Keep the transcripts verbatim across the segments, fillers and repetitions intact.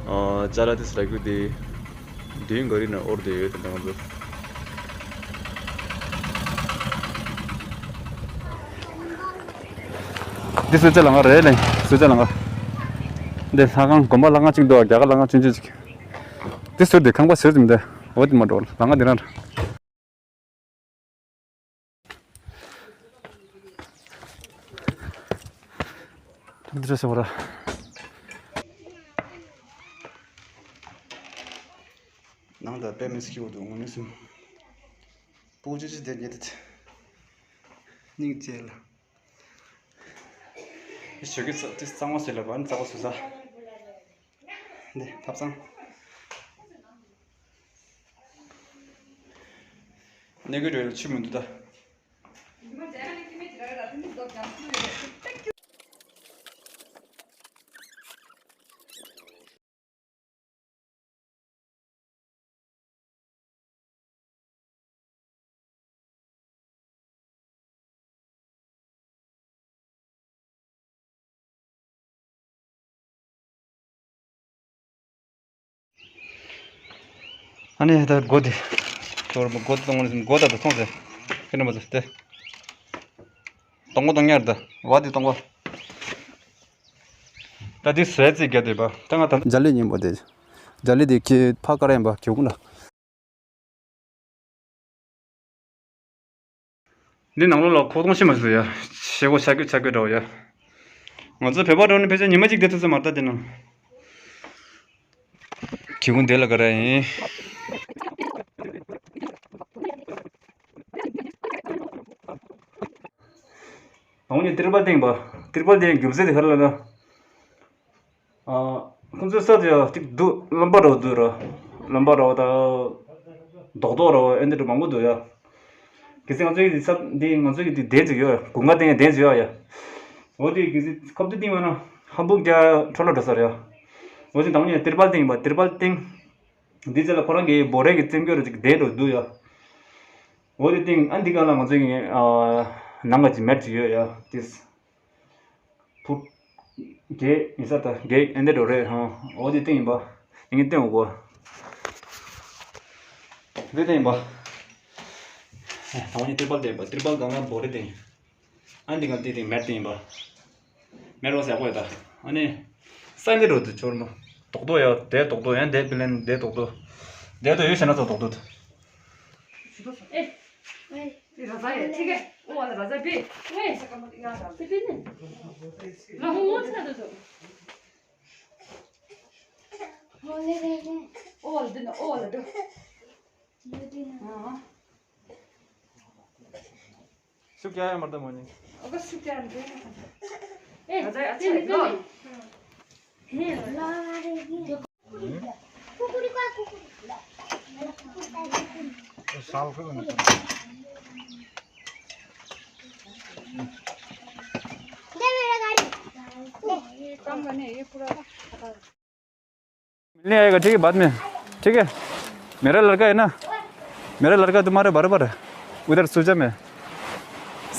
ཨ། ཅ་ལག་དེ་ཚོ་རག་རྒྱུ་དེ་བདུན་ག་རེ་ན་འོར་དེ་ཡོད་དེ་འདྲ་ང་ཚོ། འདི་གསོལ་ཇ་ལང་ཀ་རེད་ལེ། གསོལ་ཇ་ལང་ཀ། འདི་ལྷ་ཁང་དགོན་པ་ལང་ཀ་གཅིག་འདུག་རྒྱ་གར་ལང་ཀ་ཆུང་ཆུང་ཅིག་འདི་ཟུར་དེ་ཁང་པ་ཟུར་ཙམ་འདི་འོ་དེ་མ་འགྲོ་ལང་ཀ་འདི་རང་། འདི་རེད་ཟེར་བ་ར། ནང་ད་དཔེ་མི་སྲིད་སྐྱིད་པོ་འདུག་དངོས་གནས་སེམས། སྤོ་ཅི་ཅི་དེ་ཉེ་དེ། སྙིང་རྗེ་ལ། ཞོགས་ཀྱི་ཙག་ཙི་གཙང་མ་བཟོས་ལ་བ་ནི་ཙག་པ་བཟོས་ས། འདི་ཐབ་ཚང་། གནས་གི་འགྲོ་ལ་ཆུ་མི་འདུག་ད། ཨ་ནི་ད་སྒོ་དེ། ཁྱོད་རང་སྒོ་དེ་གཏོང་ལ་སྒོ་ད་དུ་སོང་ཟེར། ཁྱེད་རྣམ་པ་ཚོ་དེ། གཏོང་སྒོ་གཏོང་ཉར་ད་བ་དེ་གཏོང་སྒོ། ད་འདི་བཟོས་རྩིས་རྒྱག་བསྡད་པ་ད་ང་ད། འཇའ་ལུས་ཉིན་པོ་དེ། འཇའ་ལུས་དེ་ཁྱེད་ཕ་ཀ་ར་ཡིན་པ་གྱོད་ཀུན་ལ། འདི་ནང་ལོགས་ལ་ཁོག་སྟོང་ཤི་མ་ཟེར་ཡ། ཞེ་གོ་ཆ་རྒྱུ་ཆ་རྒྱུ་འདྲ་བོ་ཡ། ང་ཚོ་བོད་པ་འགྲོ་ནི་ཕལ་ཆེར་ཉི་མ་གཅིག་བསྡད་ཐུབ་ས་མ་རེད་ད་འདི་ནང་། གྱོད་ཀུན་དེ་ལ་ག་ར་ཡིན། དང་པོ་ནས་ཏིར་པལ་བཏིང་པ། ཏིར་པལ་དེ་རྒྱུ་མཚན་དེ་ག་རེ་ལབ་ན། ཨ། ཁོང་ཚོའི་ས་དེ་ཡང་གཅིག་འདུག་རློན་པ་རོ་འདུག་ར། རློན་པ་རོ་དང་། རྡོག་རྡོག་རོ་ཨེ་འདི་འདྲ་མང་པོ་འདུག་ཡ། གལ་སྲིད་ང་ཚོའི་འདི་ས་འདི་ང་ཚོའི་འདི་གདན་ཅིག་ཡོད་ཡ། དགུན་ཁ་སྟེང་གདན་ཅིག་ཡོད་ཡ། འོ་དེ་གལ་སྲིད་ཁབ་ཏུ་བཏིང་བ་ན་ཧམ་བུ་རྒྱ་འཕྲོ་ལ་འགྲོ་ས་རེད་ཡ། འོ་ཅིག་དང་པོ་ནས་ཏིར་པལ་བཏིང་པ་ཏིར་པལ་བཏིང་། འདི་ཚེ་ལ་ཁོ་རང་གི་བོ་རེ་གི་རྩེད་འགྱུར་ཅིག་བསྡད་འགྲོ་འདུག་ཡ། འོ་དེ་སྟེང་ཨ་འདི་ག་ལ་ང་ཚོའི་ཨ་ནང་ག་ཅིག་མེད་ཅིག་ཡོད་ཡ་དེས། ཕུ། རྒྱས་ཡིན་ས་ད་རྒྱས་ཨེ་འདི་འགྲོ་རེད་ཧང་འོ་དེ་སྟེང་ཡིན་པ། ངས་སྟེང་འོ་གོ། འདི་སྟེང་ཡིན་པ། ཨེ་དང་པོ་ནི་ཏིར་པལ་སྟེང་ཡིན་པ་ཏིར་པལ་གང་ག་བོ་རེ་སྟེང་། ཨ་འདི་ག་འདི་སྟེང་མེད་སྟེང་ཡིན་པ། མེད་རོགས་ཟེར་གོ་ཡོད་ད། ཨ་ནི། ས་འདི་འགྲོ་དུ་ཆོར་མ། རྡོག་རྡོག་ཡ་དེ་རྡོག་རྡོག་ཡ་དེ་པི་ལེན་དེ་རྡོག་རྡོག་དེ་དུ་ཡོད་བྱས་ན་ཚ་རྡོག་རྡོག་དུ། ཨེ། ཨེ། ར་ཛ་ཡ་ཐིག་གེ་ཨོ་ཨ་ལ་ར་ཛ་པི། ཨེ། ཏི་པི་ནི། ལ་ཧོ་ངོ་ཚ་དུ་དུ། ཨོ་ལ་དི་ན་ཨོ་ལ་དུ། ཨ། སུ་ཀྱ་ཡ་མར་ད་མོ་ནི། ཨོ་ག་སུ་ཀྱ་ཡ་འདི། ཨེ། ང་ཚ་ཡ་ཚ་ཡ་ལོ། ཧེ་ལ་རེ་གི། मिलने आएगा, ठीक है, बाद में, ठीक है। मेरा लड़का है ना, मेरा लड़का तुम्हारे बराबर है, उधर सुजा में।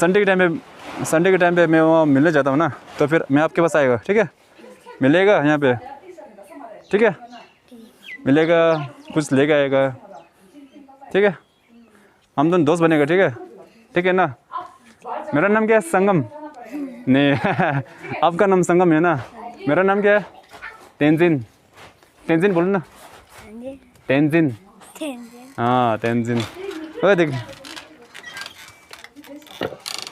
संडे के टाइम पे, संडे के टाइम पे मैं वहाँ मिलने जाता हूँ ना, तो फिर मैं आपके पास आएगा, ठीक है। मिलेगा यहाँ पे, ठीक है, मिलेगा, कुछ लेके आएगा, ठीक है। हम दोनों दोस्त बनेगा, ठीक है? ठीक है ना? मेरा नाम क्या है? संगम। नहीं। आपका नाम संगम है ना? मेरा नाम क्या है? तेंजिन। तेंजिन बोलो ना। तेंजिन। तेंजिन। तेंजिन। हाँ, तेंजिन। ओए देख।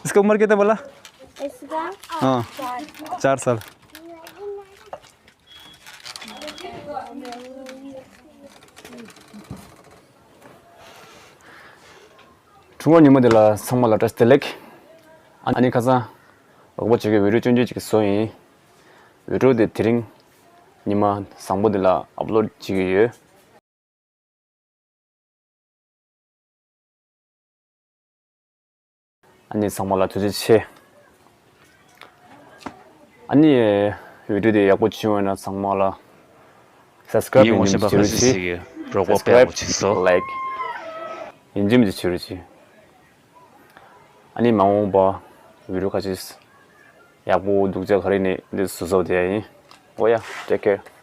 इसका उम्र कितना बोला? इसका? हाँ। चार। चार साल। གྲོངས་པ་ཉིན་མོ་དེ་ལ་ཚང་མ་ལ་བཀྲ་ཤིས་བདེ་ལེགས། ཨ་ནི་ཁ་སང་རོགས་པ་བྱེད་ཀྱི་བི་ཌིའོ་སྐྱོན་བརྗོད་ཅིག་བཟོ་ཡིན། བི་ཌིའོ་དེ་དེ་རིང་ཉི་མ་བཟང་པོ་དེ་ལ་ཨབ་ལོཌ་བྱེད་ཀྱི་ཡོད། ཨ་ནི་ཚང་མ་ལ་ཐུགས་རྗེ་ཆེ། ཨ་ནི་བི་ཌིའོ་དེ་ཡག་པོ་བྱུང་བ་ན་ཚང་མ་ལ་སབ་སི་ཀ་རབ་ཡིན་ཅིག་བྱེད་རོགས་བྱེད། སབ་སི་ཀ་རབ་ལའིཀ་ཡིན་ཅིག་བྱེད་རོགས་བྱེད། ཨ་ནི་མ་འོངས་པ་བི་ཌིའོ་ཁ་ཅིག་ཡག་པོ་སྡུག་ཅག་ག་རེ་ནས་འདི་བཟོ་བཟོ་བསྡད་ཡ་ཡིན། འོ་ཡ། Take care.